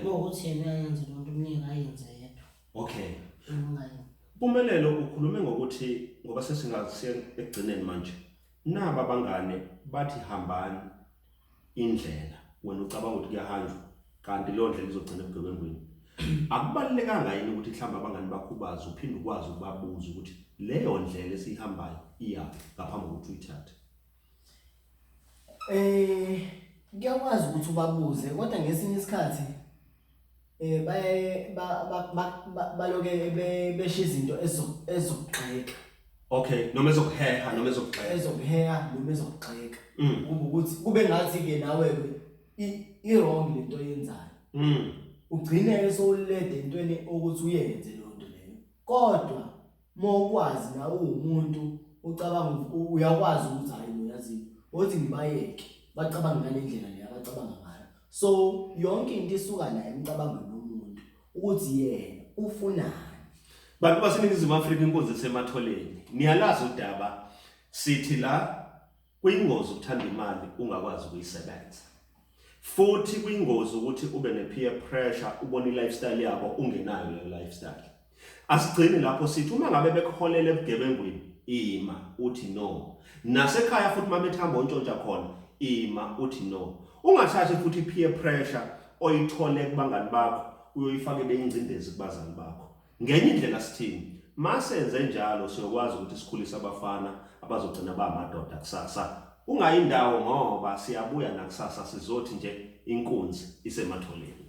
Uma ukuthi yena uyayenza leyo nto umyeke ayenze yedwa. Okay. Ungayenzi. Mpumelelo, ukhulume ngokuthi, ngoba sesingasiya ekugcineni manje, naba abangane bathi hambani indlela, wena ucabanga ukuthi kuyahanjwa, kanti leyo ndlela izogcina ebugebengwini. Akubalulekanga yini ukuthi mhlawumbe abangani bakho ubazi, uphinde ukwazi ukubabuza ukuthi leyo ndlela esiyihambayo iyaphi ngaphambi kokuthi uyithathe? Kuyakwazi ukuthi ubabuze, kodwa ngesinye isikhathi baye baloke besho izinto ezokugxeka. Okay, noma ezokuheha noma ezokugxeka. Ezokuheha noma ezokugxeka. Kube ukuthi kube ngathi ke nawe ke i-wrong lento oyenzayo. Ugcine ke sowulede entweni ukuthi uyenze leyo nto leyo. Kodwa uma ukwazi nawe uwumuntu ucabanga, uyakwazi ukuthi hayi no, yazi othi ngibayeke bacabange ngale ndlela le abacabanga ngayo. So yonke into isuka la emcabangweni womuntu ukuthi yena ufunani. Bantu baseNingizimu Afrika, inkunzi esematholeni, niyalazi udaba. Sithi la kuyingozi ukuthanda imali ungakwazi ukuyisebenza, futhi kuyingozi ukuthi ube ne-peer pressure, ubone i-lifestyle yabo ungenayo leyo lifestyle. Asigcini lapho, sithi uma ngabe bekuholela ebugebengwini, ima uthi no. Nasekhaya futhi uma bethamba ontshontsha khona, ima uthi no. Ungathathi futhi i-peer pressure oyithole kubangani bakho uyoyifake beyingcindezi kubazali bakho. Ngenye indlela sithini? Masenze njalo siyokwazi ukuthi sikhulise abafana abazogcina bamadoda kusasa. Ungayi indawo ngoba siyabuya nakusasa, sizothi nje inkunzi isematholeni.